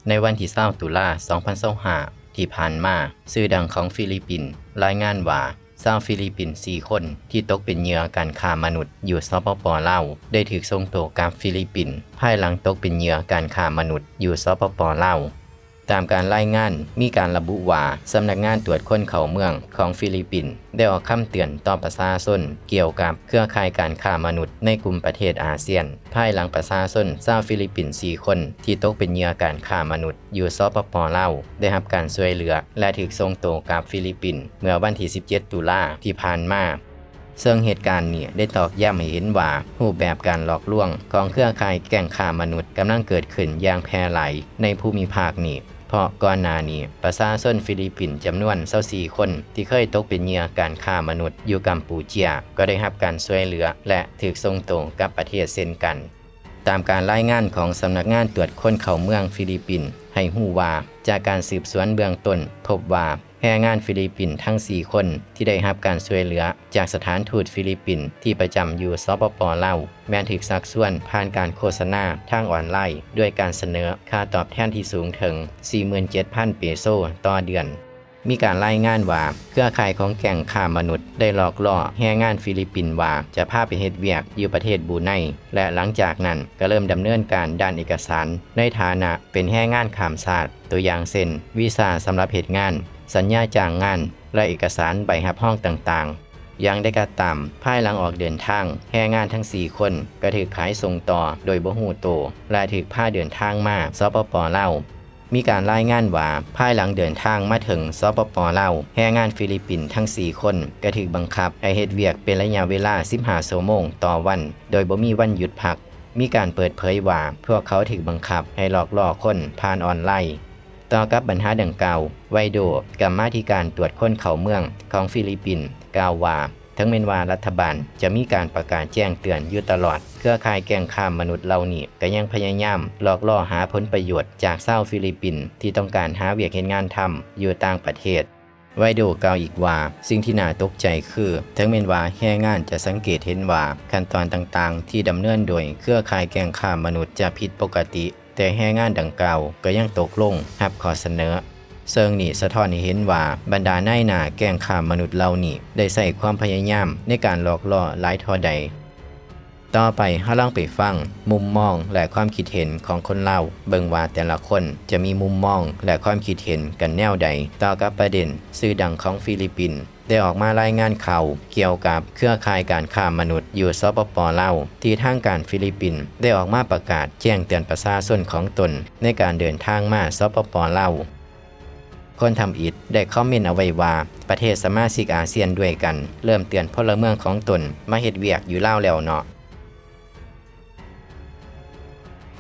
ໃນວັນທີຊາວ ຕຸລາ ສອງພັນຊາວຫ້າ ທີ່ຜ່ານມາ, ສື່ດັງຂອງຟີລິບປິນລາຍງານວ່າ ຊາວຟີລິບປິນສີ່ຄົນທີ່ຕົກເປັນເຫຍື່ອການຄ້າມະນຸດຢູ່ ສປປ ລາວ ໄດ້ຖືກສົ່ງໂຕກັບຟີລິບປິນ ພາຍຫຼັງຕົກເປັນເຫຍື່ອການຄ້າມະນຸດຢູ່ ສປປ ລາວ. ຕາມການລາຍງານ, ມີການລະບຸວ່າ ສຳນັກງານຕວດຄົນເຂົ້າເມືອງຂອງຟີລິບປິນ ໄດ້ອອກຄຳເຕືອນຕໍ່ປະຊາຊົນກ່ຽວກັບເຄືອຂ່າຍການຄ້າມະນຸດໃນກຸ່ມປະເທດອາຊຽນ, ພາຍຫຼັງປະຊາຊົນຊາວຟີລິບປິນສີ່ຄົນທີ່ຕົກເປັນເຫຍື່ອການຄ້າມະນຸດຢູ່ ສປປ ລາວ ໄດ້ຮັບການຊ່ວຍເຫຼືອ ແລະ ຖືກສົ່ງໂຕກັບຟີລິບປິນ ເມື່ອວັນທີສິບເຈັດ ຕຸລາ ທີ່ຜ່ານມາ. ເຊິ່ງເຫດການນີ້ໄດ້ຕອກຢ້ຳໃຫ້ເຫັນວ່າ ຮູບແບບການຫຼອກລວງຂອງເຄືອຂ່າຍແກ້ງຄ້າມະນຸດກຳລັງເກີດຂຶ້ນຢ່າງແຜ່ຫຼາຍໃນພູມິພາກນີ້, ເພາະກ່ອນໜ້ານີ້ ປະຊາຊົນຟີລິບປິນຈຳນວນຊາວສີ່ຄົນທີ່ເຄີຍຕົກເປັນເຫຍື່ອການຄ້າມະນຸດຢູ່ກຳປູເຈຍ ກໍໄດ້ຮັບການຊ່ວຍເຫຼືອ ແລະ ຖືກສົ່ງໂຕກັບປະເທດເຊັ່ນກັນ. ຕາມການລາຍງານຂອງສຳນັກງານຕວດຄົນເຂົ້າເມືອງຟີລິບປິນໃຫ້ຮູ້ວ່າ, ຈາກການສືບສວນເບື້ອງຕົ້ນ ພົບວ່າ ແຮງງານຟີລິບປິນທັງສີ່ຄົນທີ່ໄດ້ຮັບການຊ່ວຍເຫຼືອຈາກສະຖານທູດຟີລິບປິນທີ່ປະຈຳຢູ່ ສປປ ລາວ ແມ່ນຖືກຊັກຊວນຜ່ານການໂຄສະນາທາງອອນລາຍ ດ້ວຍການສະເໜີຄ່າຕອບແທນທີ່ສູງເຖິງສີ່ໝື່ນເຈັດພັນເປໂຊຕໍ່ເດືອນ. ມີການລາຍງານວ່າ ເຄືອຂ່າຍຂອງແກ້ງຄ້າມະນຸດໄດ້ຫຼອກຫຼໍ່ແຮງງານຟີລິບປິນວ່າຈະພາໄປເຮັດວຽກຢູ່ປະເທດບຣູໄນ ແລະ ຫຼັງຈາກນັ້ນກໍເລີ່ມດຳເນີນການດ້ານເອກະສານໃນຖານະເປັນແຮງງານຂ້າມຊາດ, ຕົວຢ່າງເຊັ່ນ ວີຊາສຳລັບເຮັດງານ, ສັນຍາຈ້າງງານ ແລະ ເອກະສານໃບຮັບຮອງຕ່າງໆ. ຢ່າງໃດກໍຕາມ, ພາຍຫຼັງອອກເດີນທາງ, ແຮງງານທັງສີ່ຄົນກໍຖືກຂາຍສົ່ງຕໍ່ໂດຍບໍ່ຮູ້ໂຕ ແລະ ຖືກພາເດີນທາງມາ ສປປ ລາວ. ມີການລາຍງານວ່າ ພາຍຫຼັງເດີນທາງມາເຖິງ ສປປ ລາວ, ແຮງງານຟີລິບປິນທັງສີ່ຄົນກໍຖືກບັງຄັບໃຫ້ເຮັດວຽກເປັນໄລຍະເວລາສິບຫ້າຊົ່ວໂມງຕໍ່ວັນ ໂດຍບໍ່ມີວັນຢຸດພັກ. ມີການເປີດເຜີຍວ່າ ພວກເຂົາຖືກບັງຄັບໃຫ້ຫຼອກຫຼໍ່ຄົນຜ່ານອອນລາຍ. ຕໍ່ກັບບັນຫາດັ່ງກ່າວ, ໄວໂດ ກຳມາທິການຕວດຄົນເຂົ້າເມືອງຂອງຟີລິບປິນ ກ່າວວ່າ ເຖິງແມ່ນວ່າລັດຖະບານຈະມີການປະກາດແຈ້ງເຕືອນຢູ່ຕະຫຼອດ, ເຄືອຂ່າຍແກ້ງຄ້າມະນຸດເຫຼົ່ານີ້ກໍຍັງພະຍາຍາມຫຼອກຫຼໍ່ຫາຜົນປະໂຫຍດຈາກຊາວຟີລິບປິນທີ່ຕ້ອງການຫາວຽກເຮັດງານທຳຢູ່ຕ່າງປະເທດ. ໄວໂດກ່າວອີກວ່າ ສິ່ງທີ່ໜ້າຕົກໃຈຄື ເຖິງແມ່ນວ່າແຮງງານຈະສັງເກດເຫັນວ່າຂັ້ນຕອນຕ່າງໆທີ່ດຳເນີນໂດຍເຄືອຂ່າຍແກ້ງຄ້າມະນຸດຈະຜິດປົກກະຕິ, ແຕ່ແຮງງານດັ່ງກ່າວກໍຍັງຕົກລົງຮັບຂໍ້ສະເໜີ. ເຊິ່ງນີ້ສະທ້ອນໃຫ້ເຫັນວ່າ ບັນດານາຍໜ້າແກ້ງຄ້າມະນຸດເຫຼົ່ານີ້ ໄດ້ໃຊ້ຄວາມພະຍາຍາມໃນການຫຼອກຫຼໍ່ຫຼາຍທໍ່ໃດ. ຕໍ່ໄປເຮົາລອງໄປຟັງມຸມມອງ ແລະ ຄວາມຄິດເຫັນຂອງຄົນລາວ ເບິ່ງວ່າແຕ່ລະຄົນຈະມີມຸມມອງ ແລະ ຄວາມຄິດເຫັນກັນແນວໃດ ຕໍ່ກັບປະເດັນຊື່ດັງຂອງຟີລິບປິນ ໄດ້ອອກມາລາຍງານຂ່າວກ່ຽວກັບເຄືອຂ່າຍການຄ້າມະນຸດຢູ່ ສປປ ລາວ ທີ່ທາງການຟີລິບປິນໄດ້ອອກມາປະກາດແຈ້ງເຕືອນປະຊາຊົນຂອງຕົນໃນການເດີນທາງມາ ສປປ ລາວ. ຄົນທຳອິດໄດ້ຄອມເມັນເອົາໄວ້ວ່າ ປະເທດສະມາຊິກອາຊຽນດ້ວຍກັນເລີ່ມເຕືອນພົນລະເມືອງຂອງຕົນມາເຮັດວຽກຢູ່ລາວແລ້ວເນາະ.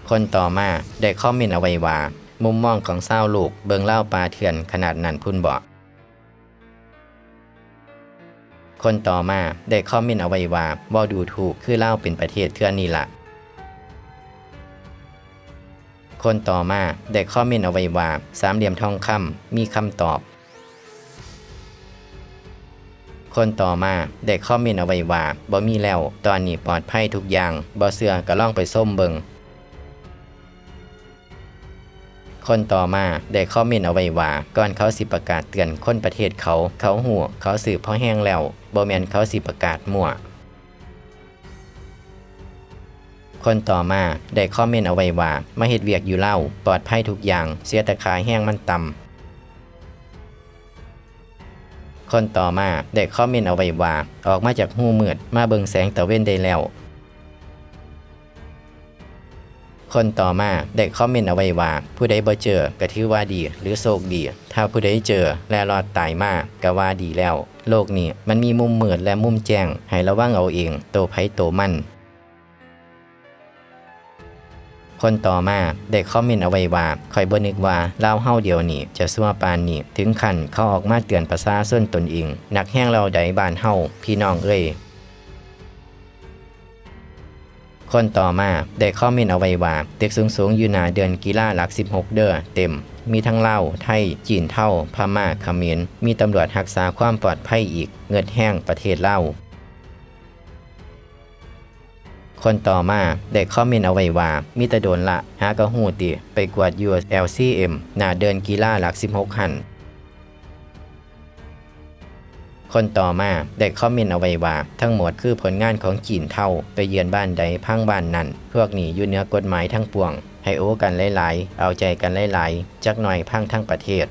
ຄົນຕໍ່ມາໄດ້ຄອມເມັນເອົາໄວ້ວ່າ ມຸມມອງຂອງຊາວໂລກເບິ່ງລາວປ່າເຖື່ອນຂະໜາດນັ້ນພຸ້ນເບາະ. ຄົນຕໍ່ມາໄດ້ຄອມເມັນເອົາໄວ້ວ່າ ເວົ້າດູຖືກຄືລາວເປັນປະເທດເຖື່ອນນີ້ລະ. ຄົນຕໍ່ມາໄດ້ຄອມເມັນເອົາໄວ້ວ່າ ສາມຫຼ່ຽມທອງຄຳມີຄຳຕອບ. ຄົນຕໍ່ມາໄດ້ຄອມເມັນເອົາໄວ້ວ່າ ບໍ່ມີແລ້ວ, ຕອນນີ້ປອດໄພທຸກຢ່າງ, ບໍ່ເຊື່ອກໍລອງໄປຊົມເບິ່ງ. ຄົນຕໍ່ມາໄດ້ຄອມເມັນເອົາໄວ້ວ່າ ກ່ອນເຂົາຊິປະກາດເຕືອນຄົນປະເທດເຂົາ, ເຂົາຮູ້, ເຂົາສືບພໍແຮງແລ້ວ, ບໍ່ແມ່ນເຂົາຊິປະກາດມົ້ວ. ຄົນຕໍ່ມາໄດ້ຄອມເມັນເອົາໄວ້ວ່າ ມາເຮັດວຽກຢູ່ລາວ ປອດໄພທຸກຢ່າງ, ເສຍແຕ່ຄ່າແຮງມັນຕ່ຳ. ຄົນຕໍ່ມາໄດ້ຄອມເມັນເອົາໄວ້ວ່າ ອອກມາຈາກຮູມືດ ມາເບິ່ງແສງຕາເວັນໄດ້ແລ້ວ. ຄົນຕໍ່ມາໄດ້ຄອມເມັນເອົາໄວ້ວ່າ ຜູ້ໃດບໍ່ເຈີກໍຖືວ່າດີ ຫຼື ໂຊກດີ, ຖ້າຜູ້ໃດເຈີ ແລະ ລອດຕາຍມາ ກໍວ່າດີແລ້ວ. ໂລກນີ້ມັນມີມຸມມືດ ແລະ ມຸມແຈ້ງ, ໃຫ້ລະວັງເອົາເອງ, ໂຕໃຜໂຕມັນ. ຄົນຕໍ່ມາໄດ້ຄອມເມັນເອົາໄວ້ວ່າ ຂ້ອຍບໍ່ນຶກວ່າລາວເຮົາດຽວນີ້ຈະຊົ່ວປານນີ້, ເຖິງຂັ້ນເຂົາອອກມາເຕືອນປະຊາຊົນຕົນເອງ, ໜັກແຮງແລ້ວໃດ໋ບ້ານເຮົາ ພີ່ນ້ອງເອີຍ. ຄົນຕໍ່ມາໄດ້ຄອມເມັນເອົາໄວ້ວ່າ ຕຶກສູງໆຢູ່ໜ້າເດີ່ນກິລາຫຼັກສິບຫົກເດີ ເຕັມ, ມີທັງລາວ, ໄທ, ຈີນ, ເທົາ, ພະມ້າ, ຂະເໝນ, ມີຕຳຫຼວດຮັກສາຄວາມປອດໄພອີກ, ເງິດແຮງປະເທດລາວ. ຄົ ຄົນຕໍ່ມາໄດ້ຄອມເມັນເອົາໄວ້ວ່າ ມີແຕ່ດົນລະ ຫາກະຮູ້ຕິ ໄປກວດຢູ່ ແອລຊີເອັມ ໜ້າເດີ່ນກິລາຫຼັກສິບຫົກຫັ້ນ. ຄົນຕໍ່ມາໄດ້ຄອມເມັນເອົາໄວ້ວ່າ ທັງໝົດຄືຜົນງານຂອງຈີນເທົາ ໄປເຢືອນບ້ານໃດພັງບ້ານນັ້ນ ພວກນີ້ຢູ່ເໜືອກົດໝາຍທັງປວງ ໃຫ້ໂອກັນຫຼາຍໆ ເອົາໃຈກັນຫຼາຍໆ ຈັກໜ້ອຍພັງທັງປະເທດ.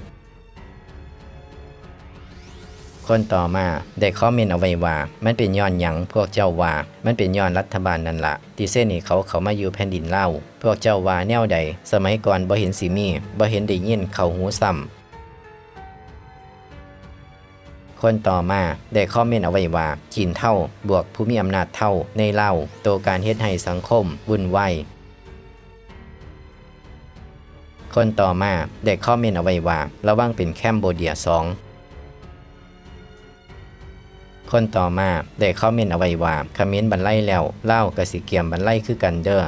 ຄົນຕໍ່ມາໄດ້ຄອມເມັນເອົາໄວ້ວ່າ ມັນເປັນຍ້ອນຫຍັງພວກເຈົ້າວ່າ? ມັນເປັນຍ້ອນລັດຖະບານນັ້ນລະ ທີ່ເຊັນໃຫ້ເຂົາເຂົ້າມາຢູ່ແຜ່ນດິນລາວ. ພວກເຈົ້າວ່າແນວໃດ? ສະໄໝກ່ອນບໍ່ເຫັນຊິມີ, ບໍ່ເຫັນໄດ້ຍິນເຂົ້າຫູຊ້ຳ. ຄົນຕໍ່ມາໄດ້ຄອມເມັນເອົາໄວ້ວ່າ ຈີນເທົາບວກຜູ້ມີອຳນາດເທົາໃນລາວ ໂຕການເຮັດໃຫ້ສັງຄົມວຸ່ນວາຍ. ຄົນຕໍ່ມາໄດ້ຄອມເມັນເອົາໄວ້ວ່າ ລະວັງເປັນແຄມໂບເດຍສອງ. ຄົນຕໍ່ມາໄດ້ຄອມເມັນເອົາໄວ້ວ່າ ຂະເໝນບັນໄລແລ້ວ ລາວກະຊິກຽມບັນໄລຄືກັນເດີ້.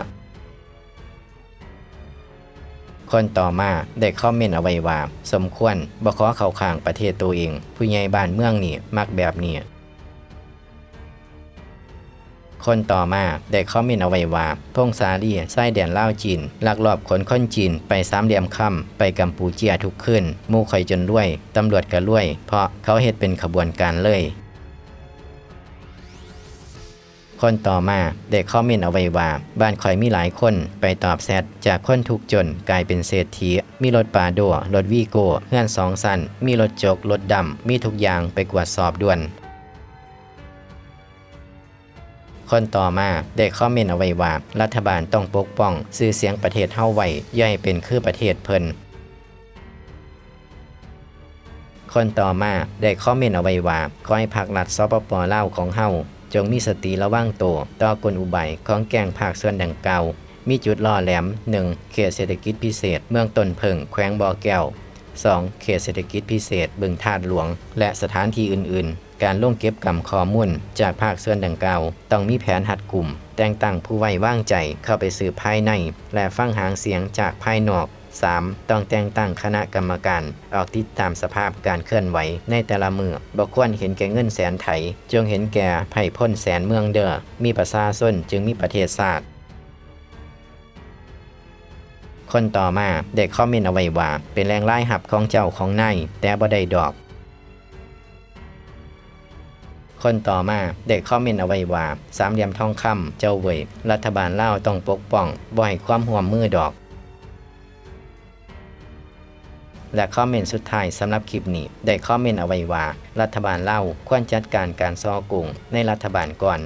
ຄົນຕໍ່ມາໄດ້ຄອມເມັນເອົາໄວ້ວ່າ ສົມຄວນບໍ່ຂໍເຂົ້າຂ້າງປະເທດໂຕເອງ ຜູ້ໃຫຍ່ບ້ານເມືອງນີ້ມັກແບບນີ້. ຄົນຕໍ່ມາໄດ້ຄອມເມັນເອົາໄວ້ວ່າ ພົງສາລີ ຊາຍແດນລາວ-ຈີນ ລັກລອບຂົນຄົນຈີນໄປສາມຫຼ່ຽມຄຳ ໄປກຳປູເຈຍທຸກຄືນ ໝູ່ຂ້ອຍຈົນລວຍ ຕຳຫຼວດກະລວຍ ເພາະເຂົາເຮັດເປັນຂະບວນການເລີຍ. ຄົນຕໍ່ມາໄດ້ຄອມເມັນເອົາໄວ້ວ່າ ບ້ານຂ້ອຍມີຫຼາຍຄົນໄປຕອບແຊັດ ຈາກຄົນທຸກຈົນກາຍເປັນເສດຖີ ມີລົດປາໂດ ລົດວີໂກ້ ເຮືອນສອງຊັ້ນ ມີລົດຈົກ ລົດດຳ ມີທຸກຢ່າງ ໄປກວດສອບດ່ວນ. ຄົນຕໍ່ມາໄດ້ຄອມເມັນເອົາໄວ້ວ່າ ລັດຖະບານຕ້ອງປົກປ້ອງຊື່ສຽງປະເທດເຮົາໄວ້ ຢ່າໃຫ້ເປັນຄືປະເທດເພິ່ນ. ຄົນຕໍ່ມາໄດ້ຄອມເມັນເອົາໄວ້ວ່າ ຂໍໃຫ້ພັກລັດ ສປປ ລາວ ຂອງເຮົາ ຈົ່ງມີສະຕິລະວັງໂຕຕໍ່ກົນອຸບາຍຂອງແກ້ງພາກສ່ວນດັ່ງກ່າວ ມີຈຸດຫຼໍ່ແຫຼມ ໜຶ່ງ ເຂດເສດຖະກິດພິເສດເມືອງຕົ້ນເຜິ້ງ ແຂວງບໍ່ແກ້ວ, ສອງ ເຂດເສດຖະກິດພິເສດບຶງທາດຫຼວງ ແລະ ສະຖານທີ່ອື່ນໆ. ການລົງເກັບກຳຂໍ້ມູນຈາກພາກສ່ວນດັ່ງກ່າວ ຕ້ອງມີແຜນຮັດກຸມ, ແຕ່ງຕັ້ງຜູ້ໄວ້ວາງໃຈເຂົ້າໄປສືບພາຍໃນ ແລະ ຟັງຫາງສຽງຈາກພາຍນອກ. ສາມ ຕ້ອງແຕ່ງຕັ້ງຄະນະກຳມະການອອກຕິດຕາມສະພາບການເຄື່ອນໄຫວໃນແຕ່ລະມື້. ບໍ່ຄວນເຫັນແກ່ເງິນແສນໄຖ, ຈົ່ງເຫັນແກ່ໄພພົນແສນເມືອງເດີ້. ມີປະຊາຊົນຈຶ່ງມີປະເທດຊາດ. ຄົນຕໍ່ມາໄດ້ຄອມເມັນເອົາໄວ້ວ່າ ເປັນແຫຼ່ງລາຍຮັບຂອງເຈົ້າຂອງນາຍ ແຕ່ບໍ່ໄດ້ດອກ. ຄົນຕໍ່ມາໄດ້ຄອມເມັນເອົາໄວ້ວ່າ ສາມຫຼ່ຽມທອງຄຳ ເຈົ້າເວີຍ ລັດຖະບານລາວຕ້ອງປົກປ້ອງ ບໍ່ໃຫ້ຄວາມຮ່ວມມືດອກ. ແລະ ຄອມເມັນສຸດທ້າຍສຳລັບຄລິບນີ້ ໄດ້ຄອມເມັນເອົາໄວ້ວ່າ ລັດຖະບານລາວຄວນຈັດການການສໍ້ໂກງໃນລັດຖະບານກ່ອນ.